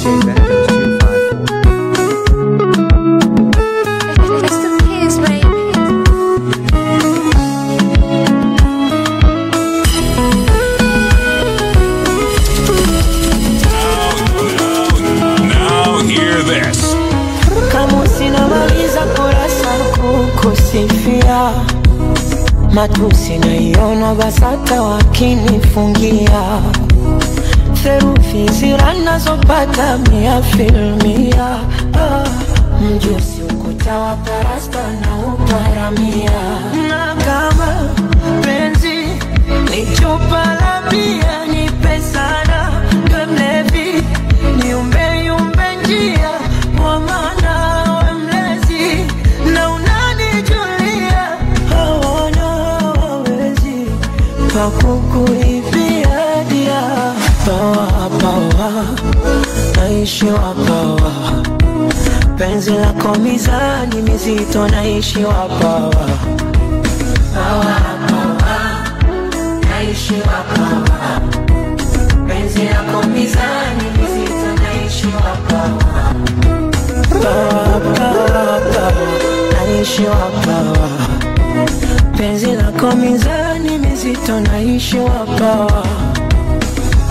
DJ Benedict's 254. It's the kids, baby. Now hear this. Kama sinamaliza kurasa kukusifia, matusi naiona BASATA wakinifungia, therufi zira nazopata mia filmia, mjusi ukuta wa parasta na uparamia. Na kama penzi ni chupa la bia, nipe sana mlevi, niumbe yumbe njia kwa maana we mlezi na unanijulia, hawana wawezi pa kukuibia dia. Pawa pawa naishi wa pawa, penzi lako mizani mizito naishi wa pawa. Pawa pawa naishi wa pawa, penzi lako mizani mizito naishi wa pawa. Pawa pawa pawa naishi wa pawa, penzi lako mizani mizito naishi wa pawa.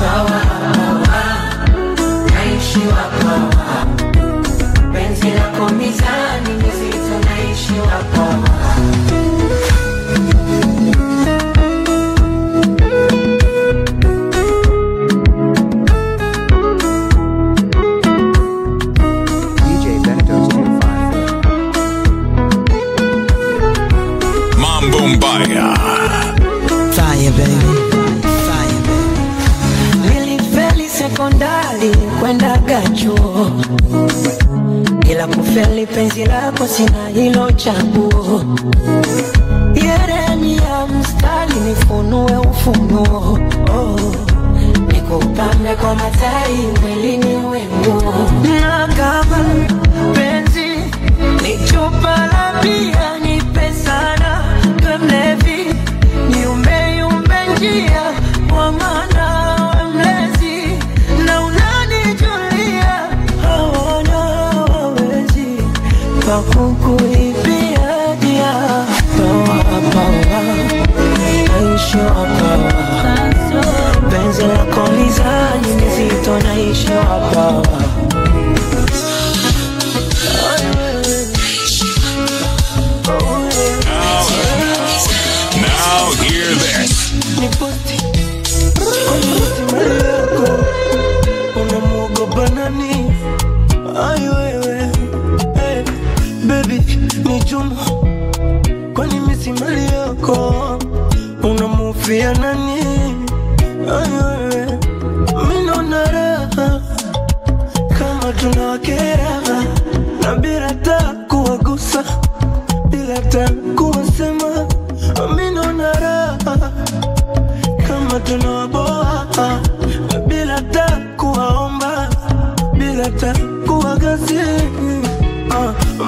Pawa pawa naishi wa pawa, penzi lako mizani mizito naishi wa pawa. DJ Benedict's 254. Mambo Mbaya. Fire baby, fire baby. Nilifeli sekondari kwenda chuo, ila kufeli penzi lako sina hilo chaguo. Yeremia mstari nifunue ufunuo, oh, nikupambe kwa matai mwilini wenguo. Na kama penzi ni chupa la bia, nipe sana mlevi, niumbe yumbe njia kwa maana we mlezi na unanijulia, hawana wawezi pa kukuibia dia. Pawa pawa naishi wa pawa, penzi lako mizani mizito naishi wa pawa. Now hear this. Niposti kwenye mali yako, unamuogopa nani? Ai wewe, hey, baby ni Juma, kwani mimi si mali yako? Unamufia nani? Ai wewe, mimi naona raha kama tunawakera, na bila hata kuwagusa, bila hata kuwasema, mimi naona raha kama tunawaboa, bila hata kuwaomba, bila hata kuwagasi.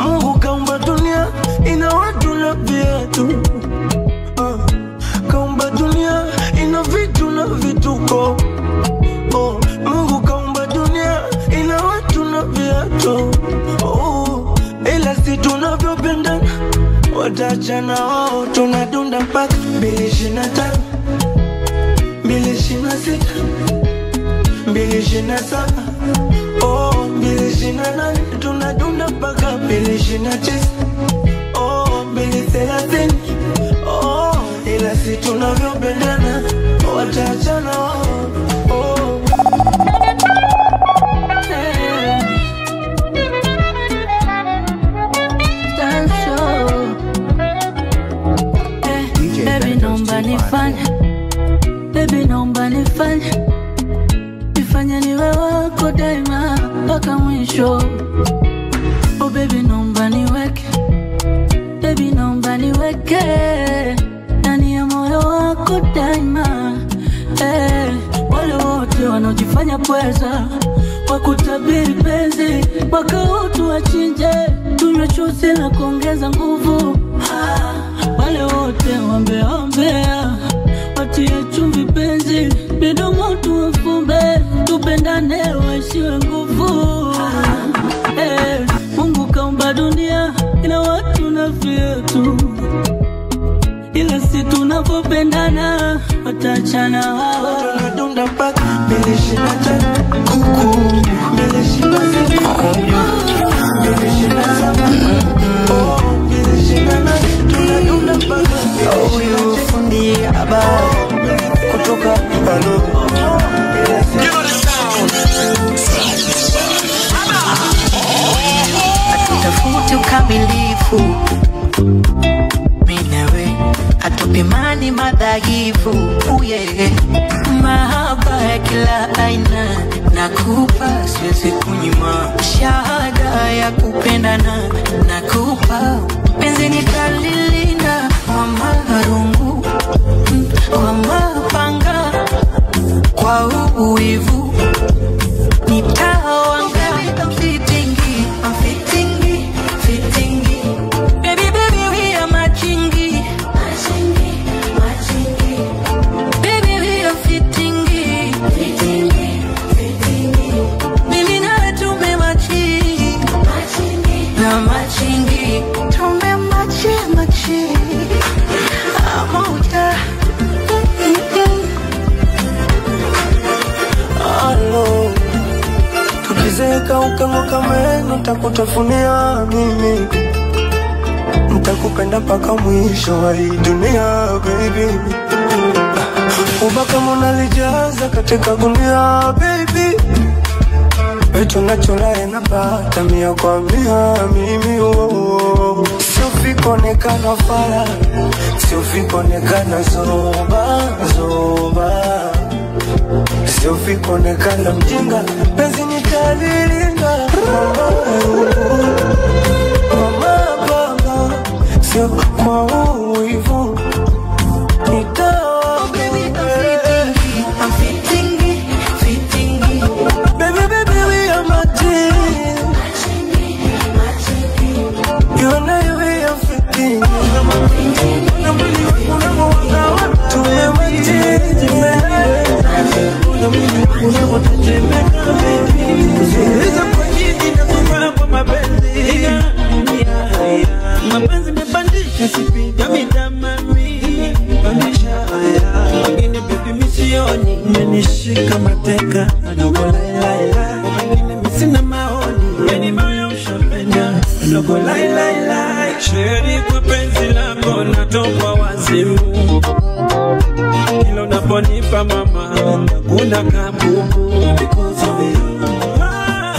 Mungu kaumba dunia ina watu na viatu, kaumba dunia ina vitu na vituko. Oh, Mungu kaumba dunia ina watu na viatu. Oh, ila si tunavyopendana wataachana wao, tunadunda mpaka 2025, 2026, 2027, oh 2028, tunadunda mpaka 2029, oh 2030. Oh, ila si tunavyopendana wataachana wao. Oh. DJ Baby Benedict's naomba nifanye, 254. baby naomba nifanye, nifanye niwe wako daima mpaka mwisho. Oh baby naomba niweke, baby naomba niweke ndani ya moyo wako daima. Eh, wale wote wanaojifanya pweza wakutabiri penzi mwaka huu tuwachinje, tunywe chuzi na kuongeza nguvu. Wale wote wambeombea watie chumvi penzi, midomo tuwafumbe, tupendane waishiwe nguvu. Achana wao. Tunadunda mpaka 225 kuku 226 227 oh 228 tunadunda mpaka huyu fundi aba kutoka Alo. Atutafuti ukamilifu mimi nawe, atupimani madhaifu uye mahaba ya kila aina nakupa, siwezi kunyima shahada ya kupendana nakupa, penzi nitalilinda kwa marungu, kwa mapanga, kwa uwivu nitawanga. I'm fitting, I'm fitting, fitting. Baby, baby, we are matching. Matching, matching. Baby, we are fitting. Fitting, fitting. Mimi nawe tumemachi. Matching, na matching. Tumemachi, machi. Amoja. Alo. Tukizeeka ukang'oka meno nitakutafunia mimi, nitakupenda mpaka mwisho wa hii dunia baby. Uba kama unalijaza katika gunia baby, tunacholae napata mia kwa mia mimi oh. Sio kuonekana fala, sio kuonekana zoba zoba, sio kuonekana mjinga, penzi nitalilinda mama baba, sio kwa uwivu nitawa. Baby, I'm fitting, I'm fitting, fitting. Baby, baby, we are matching. You and I, we are fitting. Mapenzi mepandisha sipiga mitamami pandisha wengine baby misioni menishika mateka dogo laila wengine misina maoni yani moyo ushapenda dogo laila sheri kwa penzi lako natokwa wazimu kila unaponipa mama hakuna kabubu because of you. Ah,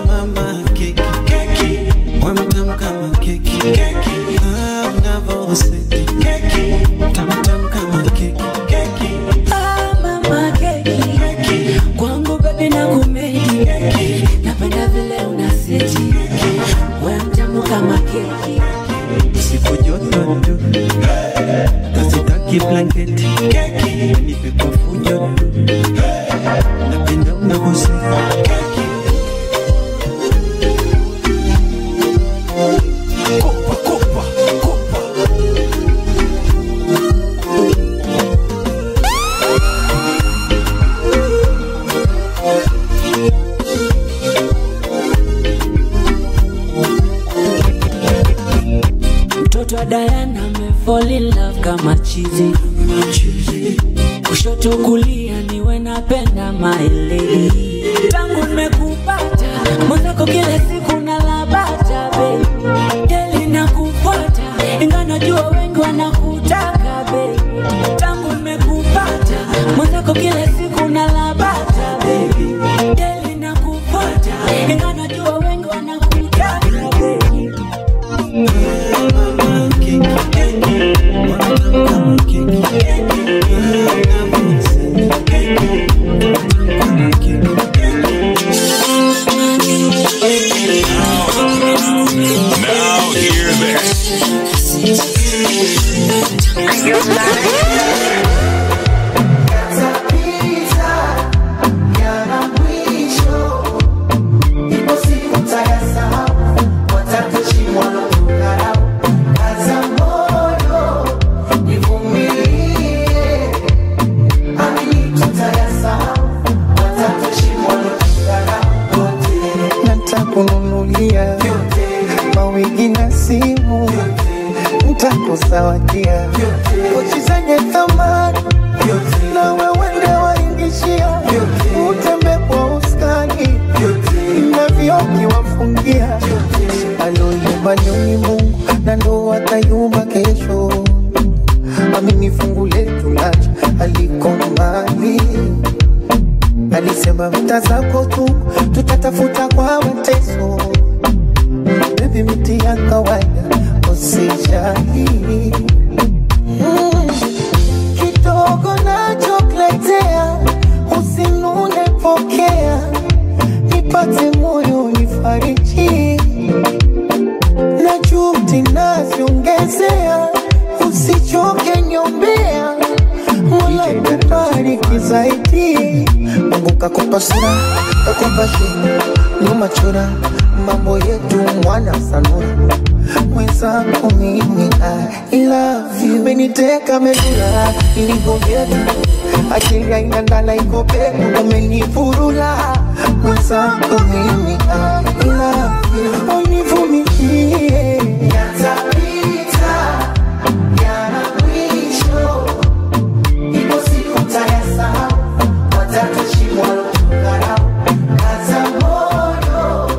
mama keki keki wewe mtamu kama keki keki, ah unavoseti keki tamu tamu kama keki keki, ah mama keki keki kwangu baby na kumedi keki, napenda vile unaseti keki, wewe mtamu kama keki, siku joto tu tasitaki blanketi keki, nipe kwa fujo tu napenda unavoseti keki. Mtoto wa Diana ame fall in love kama chizi, kushoto kulia niwe napenda my lady. Tangu nimekupata mwenzako kila siku nalabata baby, daily nakufuata ingawa najua wengi wanakutaka baby. Tangu nimekupata mwenzako kila siku nalabata baby, daily nakufuata ingawa najua wengi wanakutaka baby. Now hear this. Nitakununulia mawigi na simu, nitakuzawadia pochi zenye thamani, Na wewe ndio waingishia, utembe kwa uskani, na vioki wafungia. Aloyumba ni Mungu na ndo atayumba kesho. Amini fungu letu lacha aliko mbali. Alisema mtazako tu tutatafuta kwa mateso. Baby miti ya kawaida usijali. Kidogo nachokuletea usinune, pokea, nipate moyo nifariji, na juhudi naziongezea, usichoke niombea, Mola kubariki zaidi. Mungu kakupa sura, kakupa shida, nyuma chura, mambo yetu mwana sanura. Mwenzangu mimi I love you. Umeniteka medula, iligovyeta, akili haina ndala iko peku, umenifurula. Mwenzangu mimi I love you. Univumilie, yatapita, yana mwisho, ipo siku tayasahau, watatushimwa walotudharau. Kaza moyo,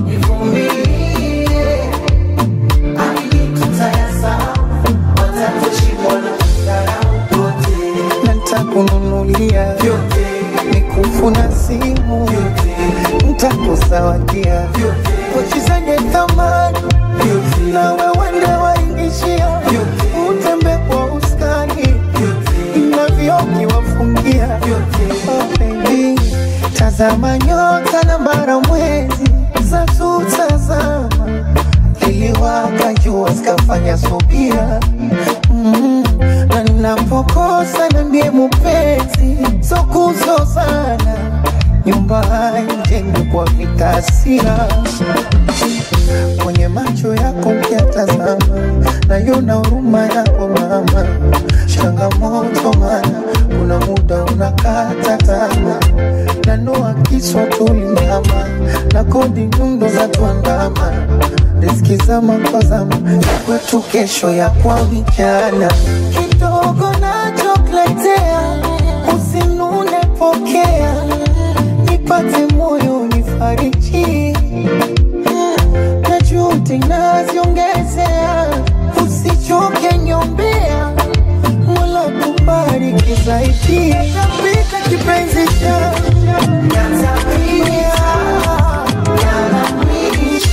nivumilie, amini tutayasahau, watatushimwa walotudharau. Nitakununulia mikufu na simu, nitakuzawadia pochi zenye thamani, na wewe ndio waingishia, utembe kwa uskani, na vioki wafungia. Oh baby, tazama nyota na bara mwezi za tutazama, liliwaka jua zikafanya subira. Na ninapokosa niambie mupenzi, so kuzozana, nyumba haijengwi kwa vita hasira. Kwenye macho yako ukiyatazama, naiona huruma yako mama. Changamoto mana kuna muda unakata tamaa, na noa kiswa tulinyama, na kodi nyundo za tuandama, riski zama kwa zama, kwetu kesho ya kwa vijana. Kidogo nachokuletea usinune, pokea, nipate moyo nifariji, na juhudi naziongezea, usichoke niombea, Mola kubariki zaidi. Yatapita kipenzi changu, yatapita, yana mwisho.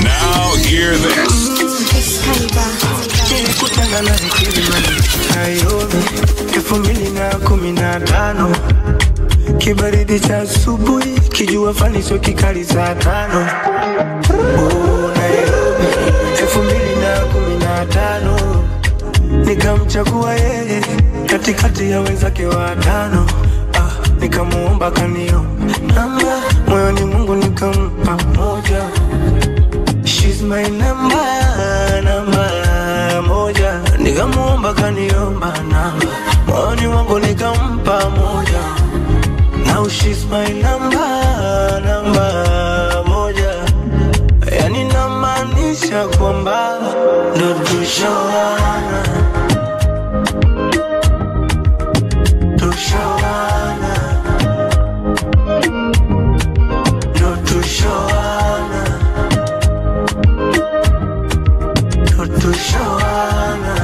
Now hear this. Nilikutana na Kilimani, Nairobi 2015, kibaridi cha asubuhi, kijua fani sio kikali saa 5. Oh, Nairobi 2015, nikamchagua yeye katikati ya wenzake watano. Nikamuomba kaniomba namba, moyoni Mungu nikampa moja. She's my number, namba moja. Nikamuomba kaniomba namba, moyoni mwangu nikampa moja. Now she's my number, namba moja. Yani namaanisha kwamba ndo tushawana, tushawana, ndo tushawana, ndo tushawana.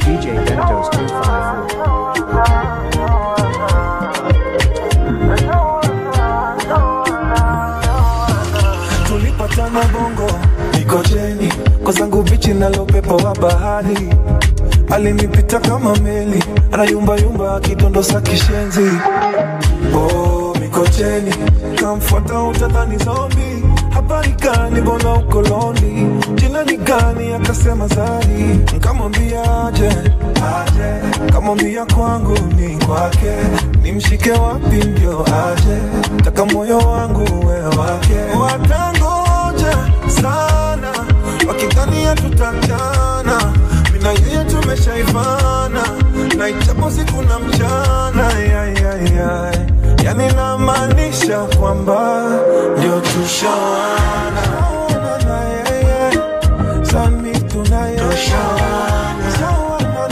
DJ Benito's 254. Tulipatana Bongo Mikocheni, kwa zangu bichi na lopepo wa bahari. Alinipita kama meli, anayumba yumba akidondosa kishenzi. Oh, Mikocheni, kamfuata utadhani zombi. Habari gani mbona uko lonely? Jina ni gani? Akasema Zari. Nikamwambia aje, aje. Kamwambia kwangu ni kwake, nimshike wapi ndio aje? Taka moyo wangu we wake. Watangoja sana, wakidhania tutachana. Mimi na yeye tumeshaivana, na ichapo siku na mchana. Yani namaanisha kwamba ndio tushawana. Na yeye sami tunaye, tushawana.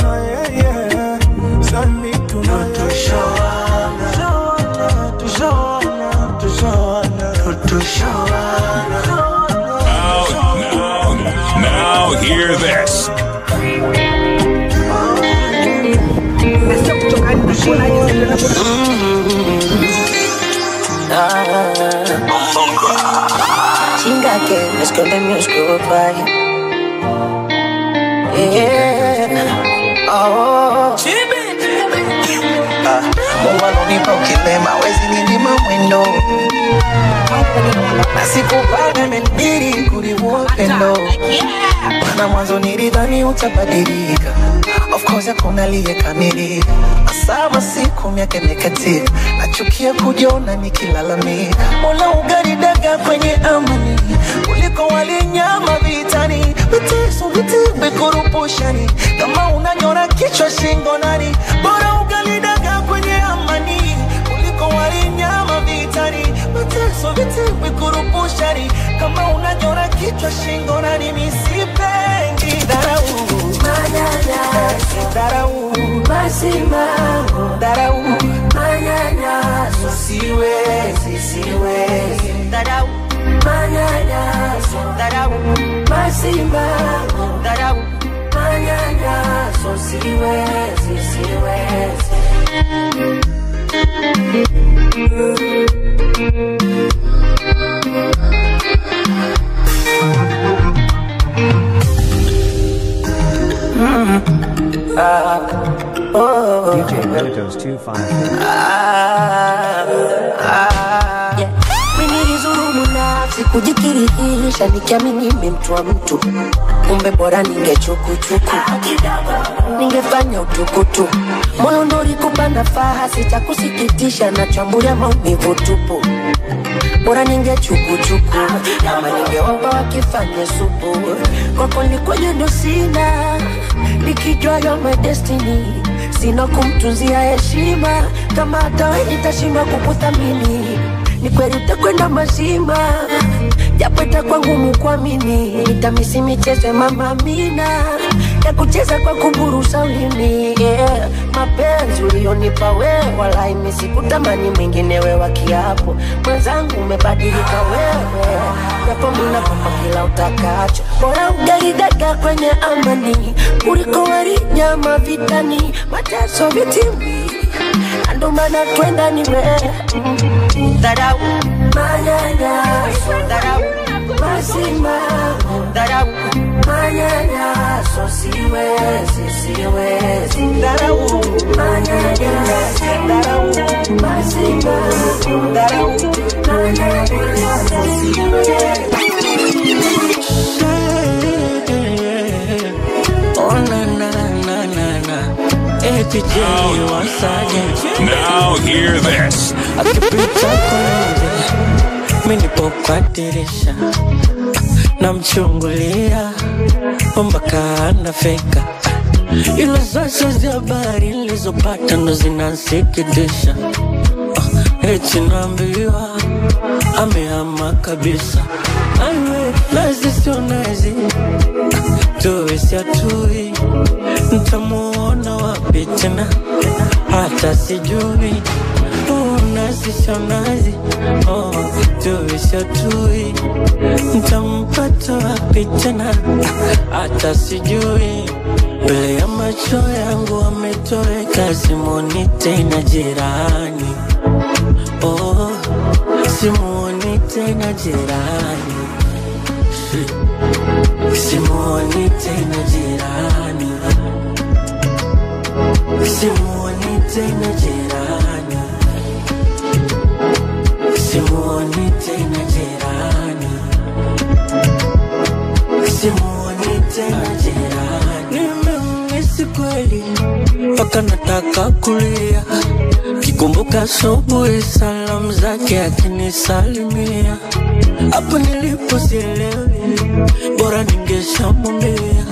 Na yeye sami tunaye, tushawana. Tushawana, tushawana, tushawana. Now hear this. Chinga que me esconde mi oscuro valle. Yeah. Oh. Mungu alonipa ukilema, wezi ninyima mwendo. Na sikupata meniri kuliwa upendo. Maana mwanzo nilidhani utabadilika. Of course hakuna aliyekamilika. Asama siku miaka imekatika, nachukia kujiona nikilalamika. Mola ugali daga kwenye amani kuliko walinyama vitani. Viteso vitimbi kurupushani, kama unanyora kichwa shingo nani. Bora ugali daga kwenye amani kuliko walinyama vitani. Viteso vitimbi kurupushani, kama unanyora kichwa shingo nani. Misipendi dharau, manyanyaso, dharau, masimamo, dharau, manyanyaso, siwezi, siwezi, dharau, manyanyaso, dharau, masimamo, dharau, manyanyaso, siwezi, siwezi. DJ Benito's 254. Yeah. Mimi nilizurumu nafsi kujikirihisha nikiamini mimi mtu wa mtu, kumbe bora ningechukuchuku, ningefanya utukutu. Moyo ndo ulikupa nafasi cha kusikitisha na chambulia maumivu tupu. Bora ningechukuchuku kama ningewapa wakifanye supu. Kwako nilikuwa ndo sina, nikijua you're my destiny. Sina kumtunzia heshima, kama hata wewe nitashindwa kukuthamini. Ni kweli utakwenda mazima, japo itakuwa ngumu kuamini. Nitamisi michezo ya Mama Amina ya kucheza kwa kuburusa ulimi. Yeah. Mapenzi ulionipa wewe, walai mimi sikutamani mwingine wewe wa kiapo. Mwenzangu umebadilika wewe, japo mimi nakupa kila utakacho. Bora ugali dagaa kwenye amani kuliko wali nyama vitani. Mateso vitimbi, ndo maana twenda ni wewe. Dharau, manyanyaso, dharau, masimamo, dharau, manyanyaso, siwezi, siwezi, dharau, manyanyaso, dharau, masimamo, dharau, manyanyaso, siwezi. Oh na na na na na. Now hear this. Akipita kwenye mimi nipo kwa dirisha, namchungulia mpaka anafika. Ila sasa za habari nilizopata ndo zinansikitisha. Eti naambiwa amehama kabisa. Aiwe nazi sio nazi, tuwe si atui, nitamuona wapi tena hata sijui. Nazi sio nazi, oh, tuwe si atui, nitampata wapi tena hata sijui. Mbele ya macho yangu ametoweka, simuoni tena jirani. Oh, simuoni tena jirani. Simuoni tena jirani. Simuoni tena jirani. Simuoni tena jirani. Simuoni tena jirani. Nimemisi kweli mpaka nataka kulia. Nakumbuka asubuhi salamu zake akinisalimia. Hapo nilipo sielewi, bora ningeshamwambia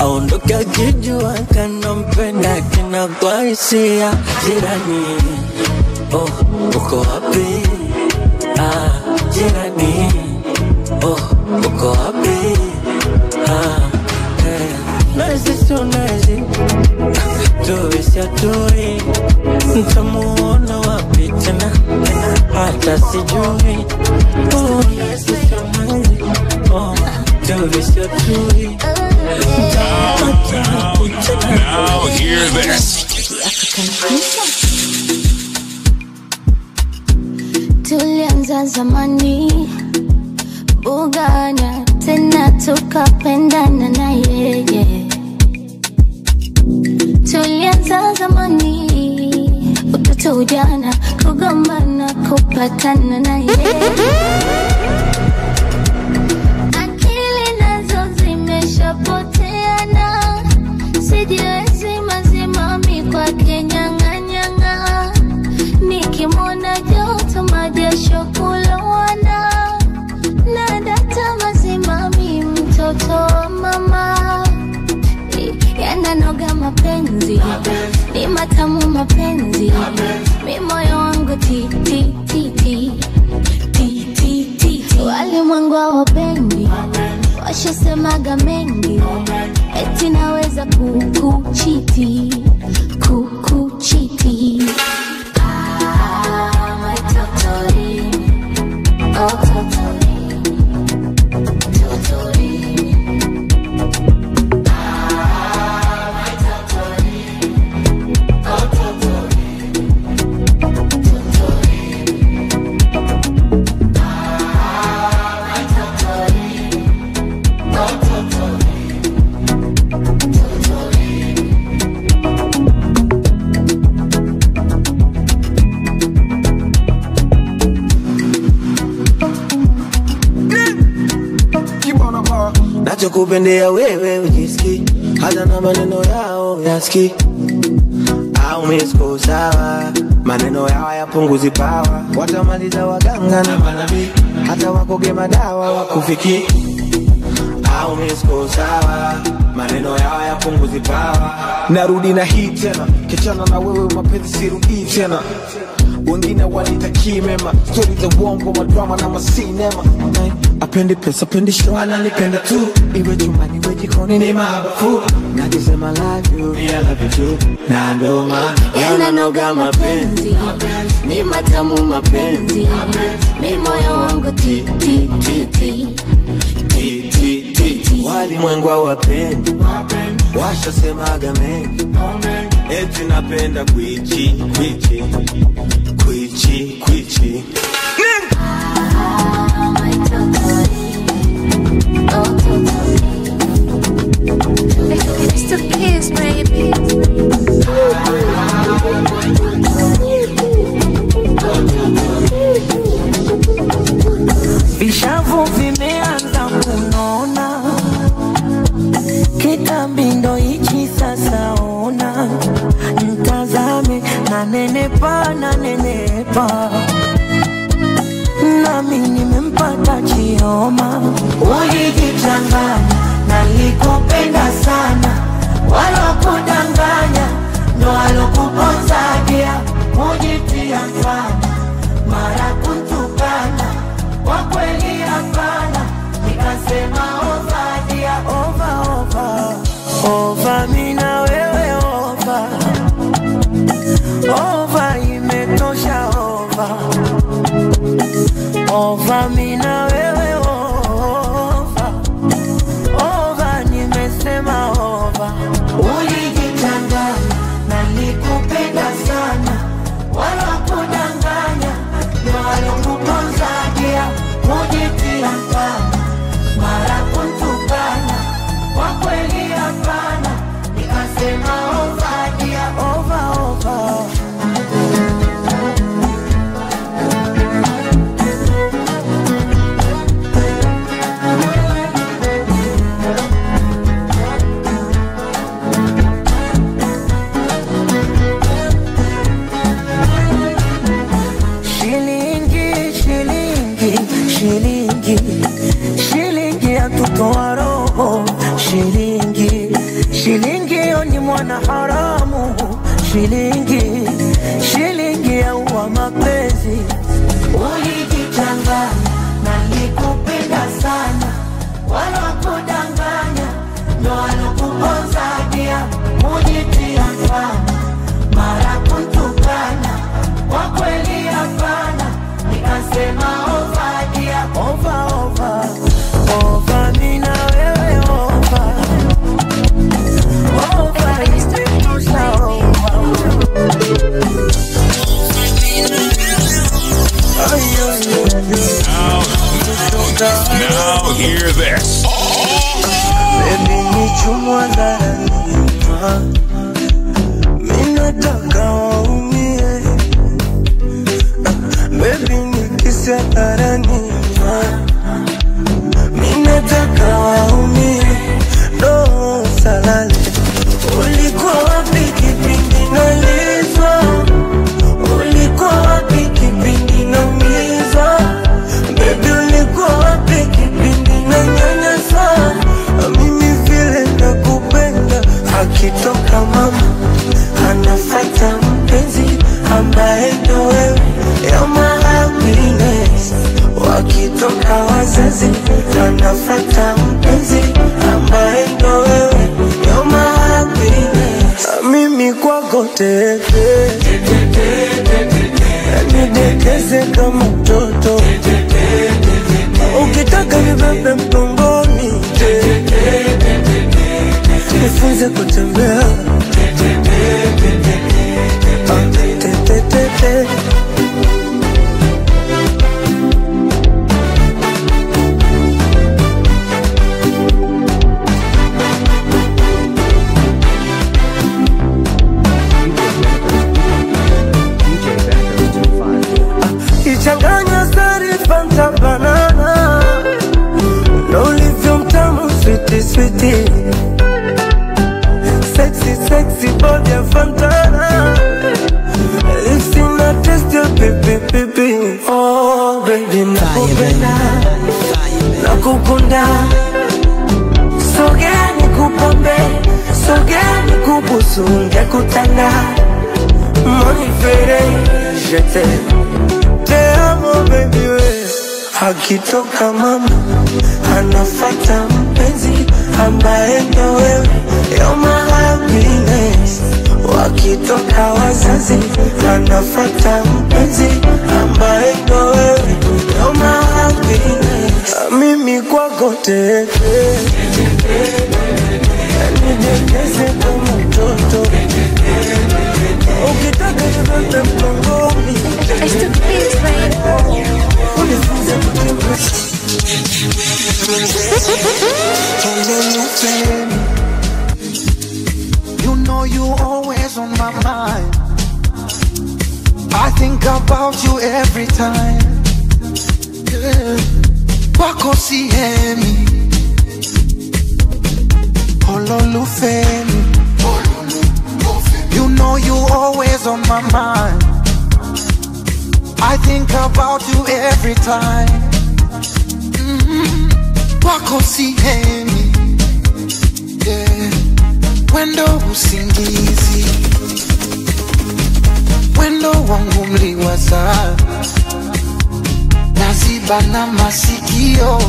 aondoke akijua kanampenda kina kwa hisia. Jirani, oh, uko wapi? Ah, jirani, oh, uko wapi? Ah, eh. Nazi sio nazi, tuwe si atui, nitamuona wapi tena? Hata sijui. Oh, nazi sio nazi, oh, tuwe si atui. Now hear this. Tulianza zamani bugana, tena tukapendana na yeye. Tulianza zamani utoto ujana, kugombana kupatana na yeye. Akili nazo zimeshapoteana, sijiwezi mazima mi kwake nyanga nyanga. Nikimwona joto majasho kulowana, na data mazima mi mtoto wa mama. Yananoga mapenzi, ni matamu mapenzi, mi moyo wangu ti ti ti ti ti ti ti. Walimwengu hawapendi, washasemaga mengi, eti naweza kukuchiti, kukuchiti. Ah, my totori, oh totori, totori. Ah, my totori, oh totori, totori. Ah, my totori, oh totori, totori. Nachokupendea wewe ujiski, hata na maneno yao yaski. Au misko sawa, maneno yao hayapunguzi pawa. Watamaliza waganga na manabii, hata wakoge madawa wakufiki. Au misko sawa, maneno yao hayapunguzi pawa. Narudi na hii tena, kichana na wewe mapenzi sirudi tena. Wengine wanitakii mema, stori za uongo, madrama na masinema. Apendi pesa, apendi show, ananipenda tu. Iwe chumbani, iwe jikoni, ni mahabafu. Nakisema love you, yeah, love you too. Na ndo maana Yananoga mapenzi, ni matamu mapenzi, mi moyo wangu ti ti ti ti ti ti ti. Walimwengu hawapendi, washasemaga mengi, eti napenda kwichi kwichi kwichi kwichi. Ah, my totori, oh totori. It's the kiss, baby. Vishavu vimeanza kunona, kitambi ndo hichi sasa ona. Mtazame nanenepa, nanenepa, nami nimempata chioma. Ulijichanganya, nalikupenda sana, walokudanganya ndo walokuponzagia. Kujitia mfano mara kutukana, kwa kweli hapana, nikasema ovadia. Ova, ova, ova, mina wewe ova. Ova imetosha ova. Ova mina wewe ova. Ova nimesema ova. Ulijichanganya, nalikupenda sana, walokudanganya ndo walokuponzagia. Kujitia mfano mara kutukana, kwa kweli hapana, nikasema ovadia. Ova, ova. mwana haramu. Shilingi, shilingi ya uwa mapenzi. Ulijichanganya na nilikupenda sana, wala kudanganya ndo walokuponzadia. Mujitia mfano mara kuntukana, kwa kweli hapana, nikasema over dear. Over, over, over, mimi na wewe over. Over, imetosha over. Now hear this. Baby ni chumwa dharani, mimi nataka waumie. Baby ni kisi hadharani, mimi nataka waumie. No salale, ulikuwa wapi kipindi nalizwa? Ulikuwa wapi kipindi naumizwa? Baby ulikuwa wapi kipindi nanyanyaswa? Mimi vile nakupenda. Akitoka mama anafuata mpenzi ambaye ndo wewe, you're my happiness. Wakitoka wazazi anafuata mpenzi ambaye ndo wewe, you're my happiness. Mimi kwako tete, nidekeze kama mtoto. Ukitaka nibebe mgongoni, nifunze kutembea. Te te te. Ichanganya sari fanta banana, na ulivyo mtamu sweetie sweetie, sexy sexy body ya Fantana, lips ina taste ya pipi pipi. Oh baby nakupenda, nakukunda, sogea nikupambe, sogea nikubusu, ngekutanda monifere je t'aime. Te amo baby we. Akitoka mama anafuata mpenzi ambaye ndo wewe, you're my happiness. Wakitoka wazazi anafuata mpenzi ambaye ndo wewe, you're my happiness. Mimi kwako tete, nidekeze kama mtoto. Ukitaka nibebe mgongoni, unifunze kutembea. You know you always on my mind. I think about you every time. Yeah. Wako sihemi, ololufemi. You know you always on my mind. I think about you every time. Wako sihemi, yeah. Wendo usingizi, wendo wangu mliwaza, naziba na masikio,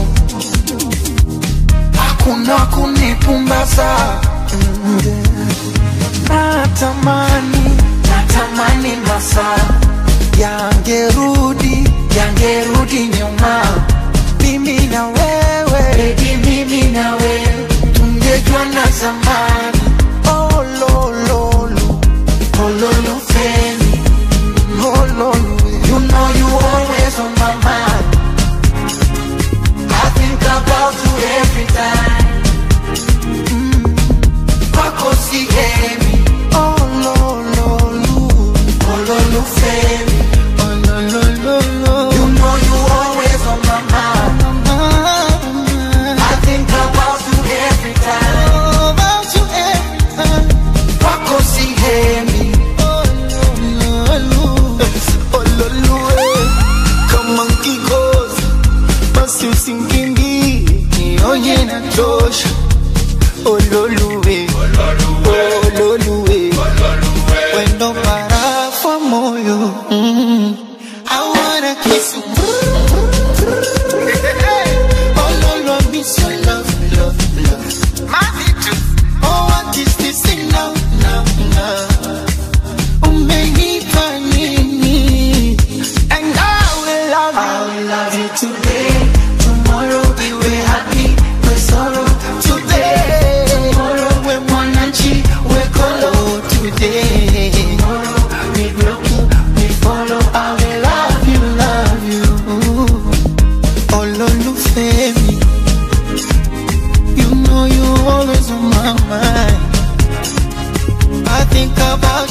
hakuna kunipumbaza. Natamani, natamani masaa yangerudi, yangerudi nyuma. Mimi na wewe, baby, mimi na wewe, tungejuana zamani. Oh lo lo lo, oh lo lo femi, oh lo lo. You know you always on my mind. I think about you every time.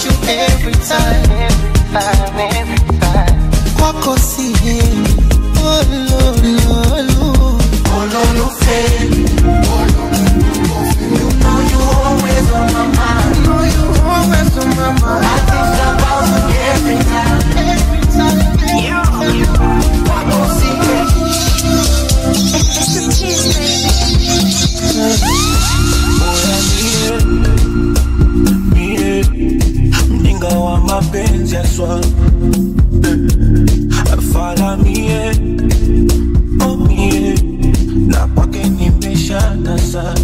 you every time, every time, every time. Kwako sihemi, oh lo lo lo, oh lo lo fe, oh lo lo. You know you always on my mind, know you always on my mind. I think about you every time, every time, every time. Kwako sihemi. It's the kiss, baby. Mie, mjinga wa mapenzi aswa. Fala mie, oh mie, na kwake nimesha nasa.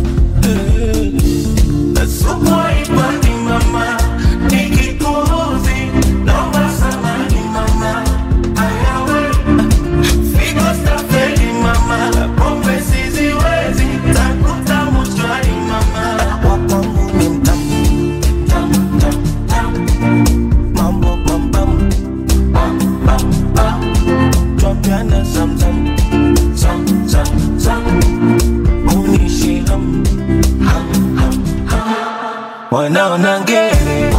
Nasukwa ipati mama, nikikuudhi, naomba samahani mama. Ayawe, figo stafeli mama, pombe siziwezi, takuta mochwari mama. Wakwangu ni mtamu, tamu, tamu, tamu. Mambo bam bam, bam bam bam. Twapiana zam zam, zam zam zam. Unishi ham, ham ham ham. Wanaona ngere,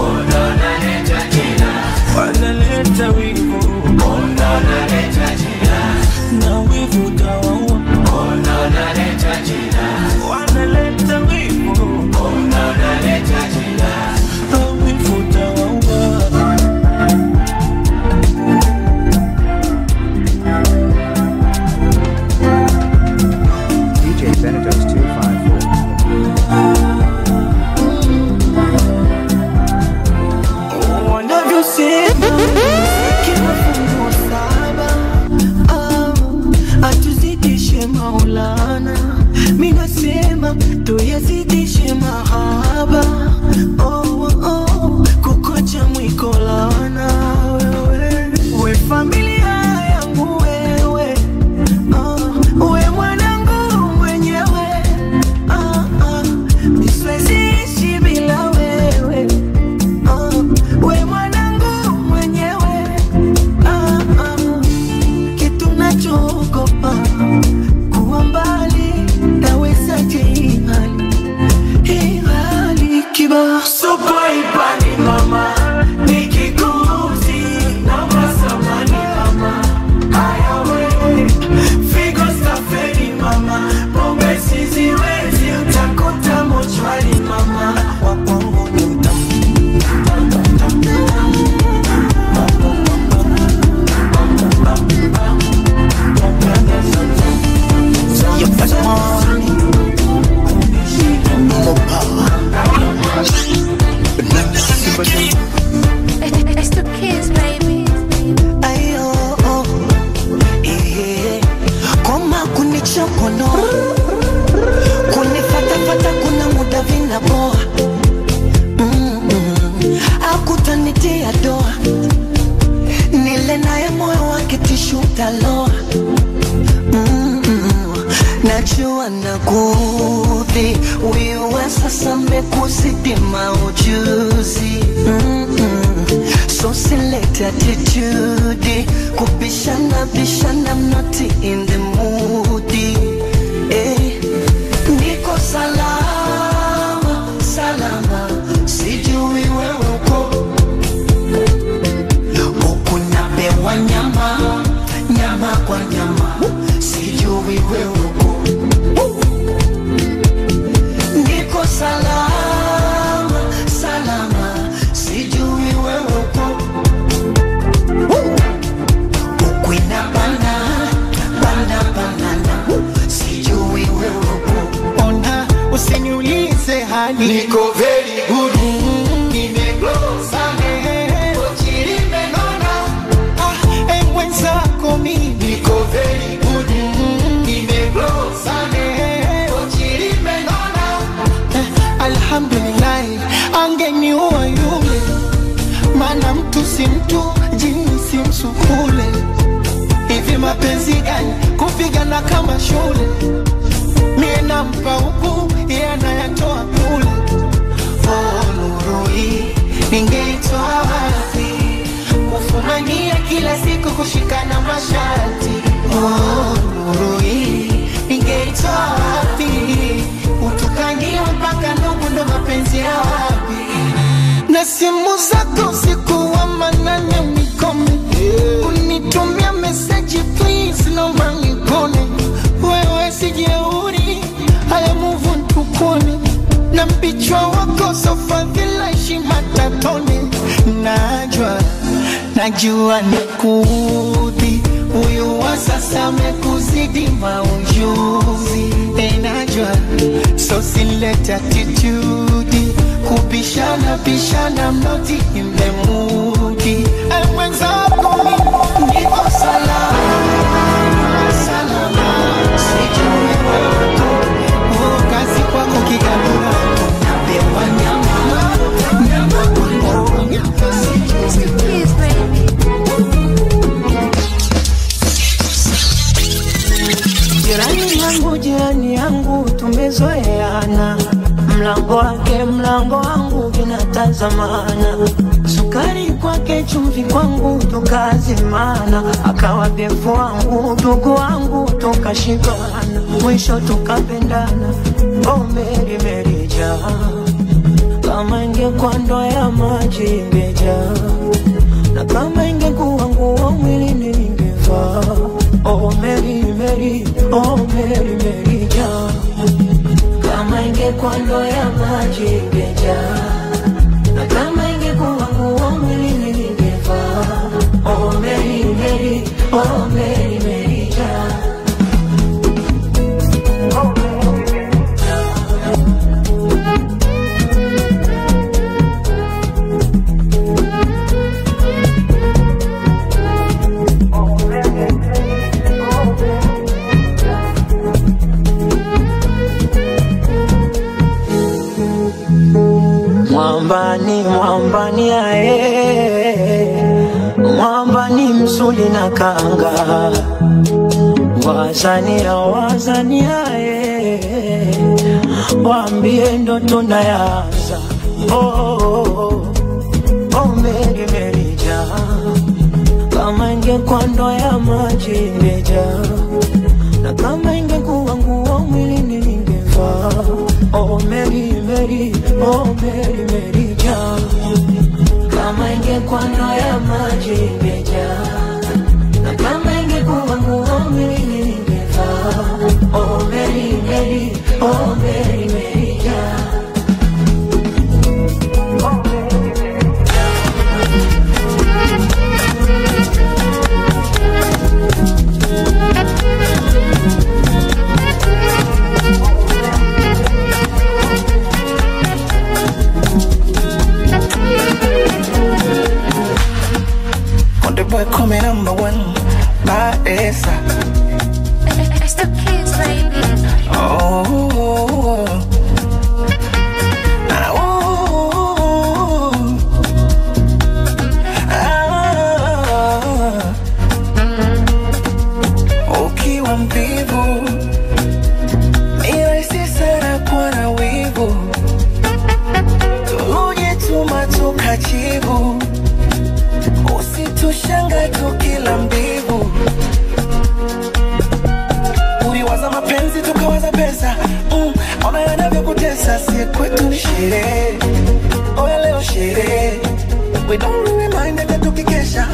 wanaleta wivu, na wivu utawaua. Wanaleta wivu, na wivu utawaua. DJ Benito's 254. Wanavyosema kila fungu saba, atuzidishe Maulana, mi nasema tuyazidishe mahaba. Oh, oh, kukocha mwiko laana. Wewe we familia yangu wewe, we mwanangu mwenyewe, mi siwezi ishi bila wewe, we mwanangu mwenyewe, kitu nachoogopa kuwa mbali nawezaje hii hali, hii hali kiba. Sukwa ipani mama, nikikuudhi, naomba samahani mama. Ayawe, figo stafeli mama, pombe siziwezi, utakuta mochwari mama. Wakwangu ni mtamu, tamu, tamu, tamu. Mambo bam bam, bam bam bam. Twapiana zam zam, zam zam. It's the kiss, baby. Ayo, oh, eh, koma kunichokono, kunifatafata kuna muda vinaboa, akutanitia doa, nile naye moyo wake tishu utaloa. Najua nakuudhi, wewe sasa mekuzidi maujuzi. So select attitude, kubishana bishana, I'm not in the mood. Eh, niko salama, salama, sijui wewe uko huku napewa nyama, nyama kwa nyama, sijui wewe uko. Niko salama, salama, sijui wewe uko huku inabana, bana banana, sijui wewe uko. Ona usiniulize hali, Niko very good, nimeglow sana, kochi limenona. Ah, eh, mwenzako mimi Niko very good, nimeglow sana, kochi limenona. Alhamdulillah, angeniua yule, maana mtu si mtu, jini si msukule. Hivi mapenzi gani kupigana kama shule? Mie nampa huku, yeye anayatoa kule. Oh, nuru hii ningeitoa wapi? Kufumania kila siku kushikana masharti. Oh, nuru hii ningeitoa wapi? Utukanie mpaka ndugu, ndo mapenzi ya wapi? Na simu zako naomba nipone. Wewe si jeuri, haya move on tukone. Na mpichwa wako sofadhila heshima tatone. Najua, najua nikuudhi, huyu wa sasa amekuzidi maujuzi. Najua, so silete attitude, kubishana bishana I'm not in the mood. Mwenzako niko salama, salama, sijui wako, kazi kwako kigarura, unapewa nyama, nyama kwa nyama. Jirani yangu tumezoeana, mlango wake mlango wangu vinatazamana, sukari kwake chumvi kwangu tukazimana, akawa befu wangu ndugu wangu tukashibana, mwisho tukapendana. Oh Mary Mary jaa, kama ingekuwa ndoo ya maji ingejaa, na kama ingekuwa nguo mwilini ningevaa. Oh Mary Mary, oh Mary Mary jaa, kama ingekuwa ndoo ya maji ingejaa, na kama ingekuwa nguo mwilini ningevaa. Oh Mary Mary, oh Mary Mary jaa. Oh Mary Mary jaa. Oh Mary Mary, oh Mary Mary jaa. Mwambani, mwambani ae, mwambani msuli na kanga, wazania, wazania ae, waambie ndo tunayanza. Oh, oh, oh, oh Mary Mary jaa, kama ingekuwa ndoo ya maji ingejaa, na kama ingekuwa nguo mwilini ningevaa. Oh Mary Mary, oh Mary Mary jaa, kama ingekuwa ndoo ya maji ingejaa, na kama ingekuwa nguo mwilini ningevaa. Oh Mary Mary, oh Mary Mary jaa. Oh Mary Mary jaa. Konde boy call me number one, Baresa. It's the kids, baby. Oh, oh, oh, ah. Ukiwa mvivu ni rahisi sana kuwa na wivu, tulujituma tukachivu, usitushanga tukila mbivu. Uliwaza mapenzi tukawaza pesa, ona yanavyokutesa. Si kwetu ni sherehe, oya leo sherehe, we don't really mind hata tukikesha,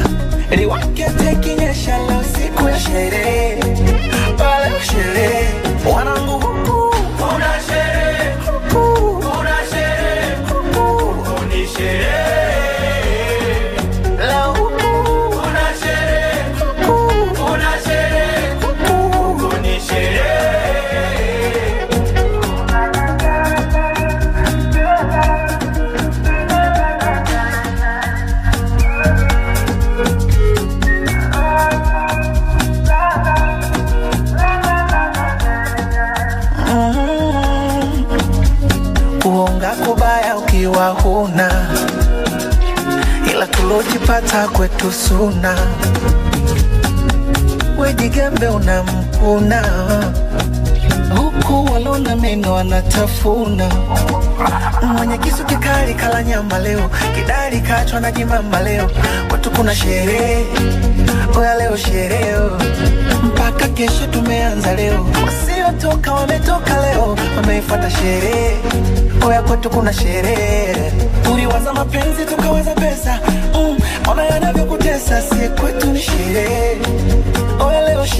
liwake tekinyesha, leo siku ya sherehe, oya leo sherehe, wanangu huku kuna sherehe, huku kuna sherehe, huku ni sherehe. Leo huku kuna sherehe, huku kuna sherehe, huku ni sherehe. Kuonga kubaya ukiwa huna, ila tulojipata kwetu suna. Wejigambe unamkuna, huku walona meno wanatafuna. Mwenye kisu kikali kala nyama leo, kidari kachwa na jimama leo. Kwetu kuna sherehe, oya leo sherehe, mpaka kesho tumeanza leo. Wasiotoka wametoka leo, wameifuata sherehe, oya kwetu kuna sherehe. Tuliwaza mapenzi tukawaza pesa, ona yanavyokutesa. Si kwetu ni sherehe, oya leo sherehe.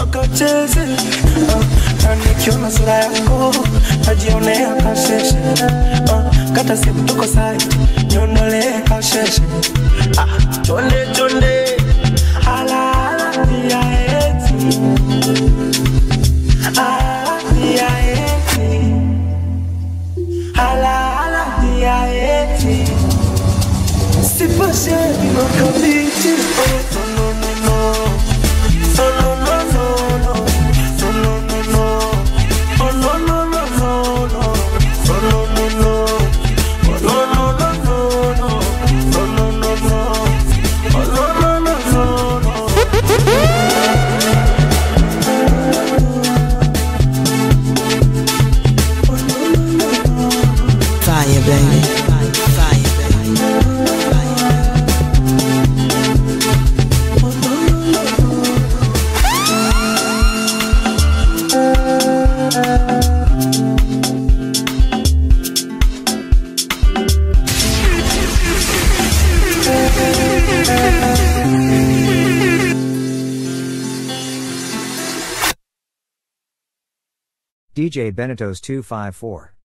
Akacheze na nikiona sura yako najionea kasheshe. Kata simu tuko site, niondolee kasheshe. Chonde chonde, ala ala ya eti, ala ya eti, ala ala ya eti. Sipashe makabiti, oh no no no, oh no no no no, oh no no no, oh no no no no no, oh no no no, oh no no no no no, oh no no no, oh no no no no no. Fire, baby. Fire, baby. DJ Benito's 254.